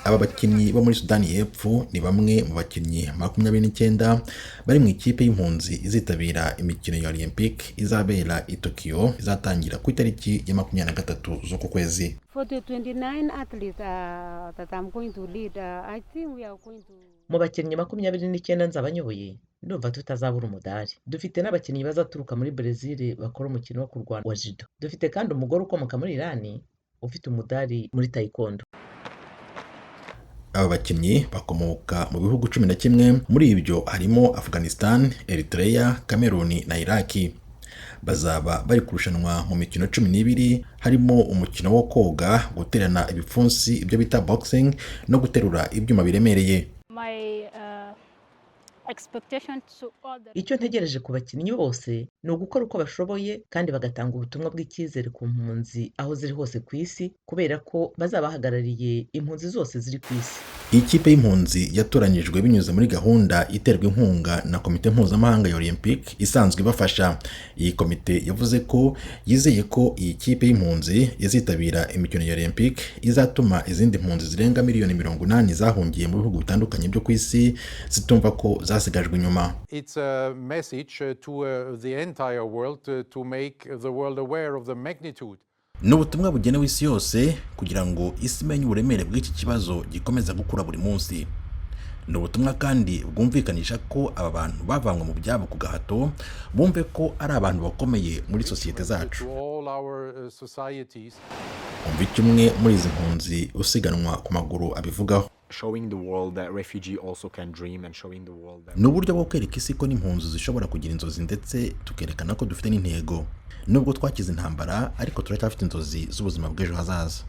Aba bakinnyi bo muri Sudani y'Epfo ni bamwe mu bakinnyi 29 bari mu ikipe y'impunzi izitabira imikino ya Olympic izabera i Tokyo, izatangira ku itariki ya 23 z'uku kwezi. For the 29 athletes that I'm going to lead, I think we are going to. Mu bakinnyi 29 nzaba nyoboye, ndumva tutazabura umudari. Dufite n'abakinnyi bazaturuka muri Brezil bakora umukino wo kurwana wa judo. Dufite kandi umugore ukomoka muri Irani ufite umudari muri taekwondo. Aba bakinnyi bakomoka mu bihugu 11, muri ibyo harimo Afghanistan, Eritrea, Cameroon na Iraki. Bazaba bari kurushanwa mu mikino 12, harimo umukino wo koga, guterana ibipfunsi, ibyo bita boxing, no guterura ibyuma biremereye. My expectation to all the Icyo ntegereje ku bakinnyi bose ni ugukora uko bashoboye kandi bagatanga ubutumwa bw'icyizere ku mpunzi aho ziri hose ku isi, kubera ko bazaba bahagarariye impunzi zose ziri ku isi. Iyi kipe y'impunzi yatoranyijwe binyuze muri gahunda iterwa inkunga na Komite Mpuzamahanga ya Olympic isanzwe ibafasha. Iyi komite yavuze ko yizeye ko iyi kipe y'impunzi izitabira imikino ya Olympic izatuma izindi mpunzi zirenga miliyoni 80 zahungiye mu bihugu bitandukanye byo ku isi zitumva ko zasigajwe inyuma. It's a message to the entire world to make the world aware of the magnitude Ni ubutumwa bugenewe isi yose kugira ngo isi imenye uburemere bw'iki kibazo gikomeza gukura buri munsi. Ni ubutumwa kandi bwumvikanisha ko aba bantu bavanywe mu byabo ku gahato bumve ko ari abantu bakomeye muri sosiyete zacu. to all our societies. Umva icyo umwe muri izi mpunzi usiganwa ku maguru abivugaho. Showing the world that refugee also can dream and showing the world that Ni uburyo bwo kwereka isi ko n'impunzi zishobora kugira inzozi, ndetse tukerekana ko dufite n'intego. Nubwo twakize intambara, ariko turacyafite inzozi z'ubuzima bw'ejo hazaza.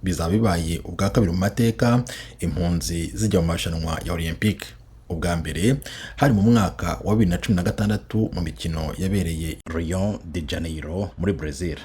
Bizaba bibaye ubwa kabiri mu mateka impunzi zijya mu marushanwa ya Olympique. Ubwa mbere hari mu mwaka wa 2016 mu mikino yabereye Rio de Janeiro muri Brazil.